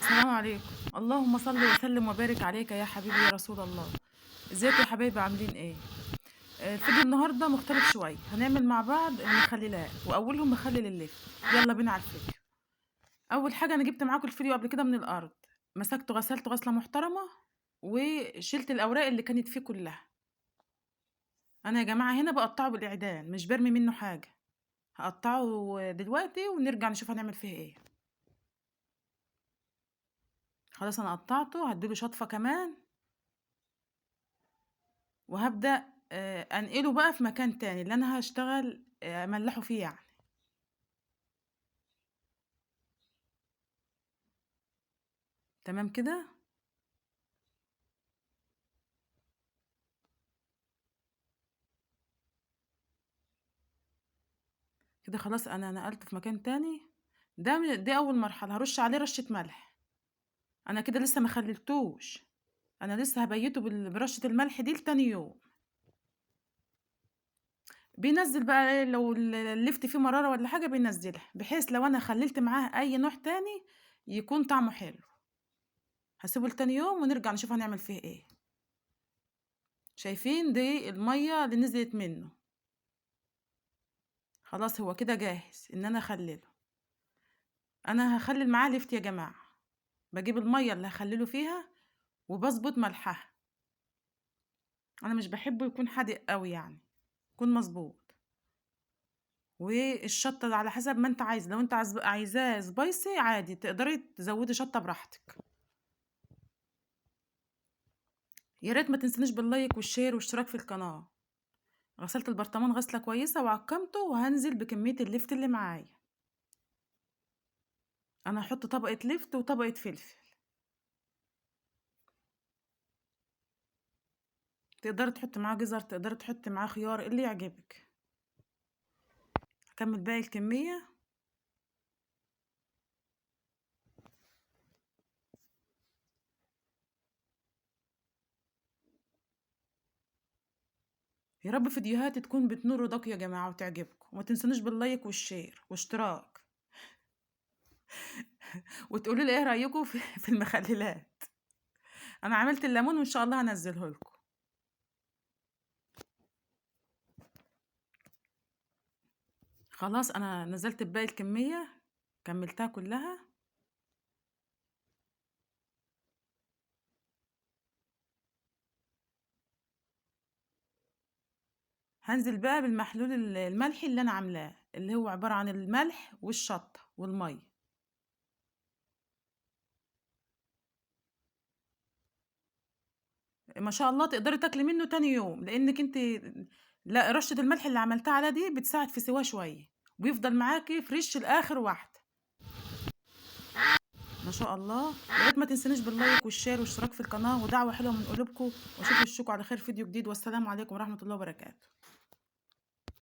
السلام عليكم. اللهم صل وسلم وبارك عليك يا حبيبي يا رسول الله. ازيكم يا حبايبي، عاملين ايه؟ الفيديو النهارده مختلف شوية، هنعمل مع بعض المخللات واولهم مخلل اللفت. يلا بينا على الفيديو. اول حاجة انا جبت معاكم الفيديو قبل كده من الارض، مسكته غسلته غسله محترمه وشلت الاوراق اللي كانت فيه كلها. انا يا جماعة هنا بقطعه بالاعدام، مش برمي منه حاجة، هقطعه دلوقتي ونرجع نشوف هنعمل فيه ايه. خلاص انا قطعته، هديله شطفه كمان وهبدا انقله بقى في مكان تاني اللي انا هشتغل املحه فيه يعني. تمام كده. كده خلاص انا نقلته في مكان تاني. دي اول مرحلة. هرش عليه رشه ملح. انا كده لسه ما خللتوش، انا لسه هبيته برشه الملح دي لتاني يوم. بينزل بقى لو اللفت فيه مرارة ولا حاجة بينزلها، بحيث لو انا خللت معاه اي نوع تاني يكون طعمه حلو. هسيبه لتاني يوم ونرجع نشوف هنعمل فيه ايه. شايفين دي المية اللي نزلت منه، خلاص هو كده جاهز ان انا اخلله. انا هخلل معاه لفت يا جماعة، بجيب المية اللي هخلله فيها وبظبط ملحها. انا مش بحبه يكون حادق قوي، يعني يكون مظبوط. والشطه على حسب ما انت عايز، لو انت عايزاه سبايسي عادي تقدري تزودي شطه براحتك. يا ريت ما تنسونيش بال like وال share والاشتراك في القناة. غسلت البرطمان غسله كويسة وعقمته، وهنزل بكمية اللفت اللي معايا. انا هحط طبقه لفت وطبقه فلفل. تقدري تحطي معاه جزر، تقدري تحطي معاه خيار، اللي يعجبك. هكمل باقي الكمية. يا رب فيديوهاتي تكون بتنور رضاكم يا جماعة وتعجبكم، وما تنسونيش بال like وال share واشتراك وتقولوا لي ايه رايكم في المخللات. انا عملت الليمون وان شاء الله هنزله لكم. خلاص انا نزلت باقي الكمية، كملتها كلها. هنزل بقى بالمحلول الملحي اللي انا عاملاه، اللي هو عبارة عن الملح والشطه والمية. ما شاء الله تقدري تاكلي منه تاني يوم، لانك انت لا رشه الملح اللي عملتها على دي بتساعد في سواه شوية، وبيفضل معاكي fresh لاخر واحدة. ما شاء الله. يا ريت ما تنسونيش بال like وال share والاشتراك في القناة، ودعوة حلوة من قلوبكم، واشوف وشكم على خير فيديو جديد. والسلام عليكم ورحمة الله وبركاته.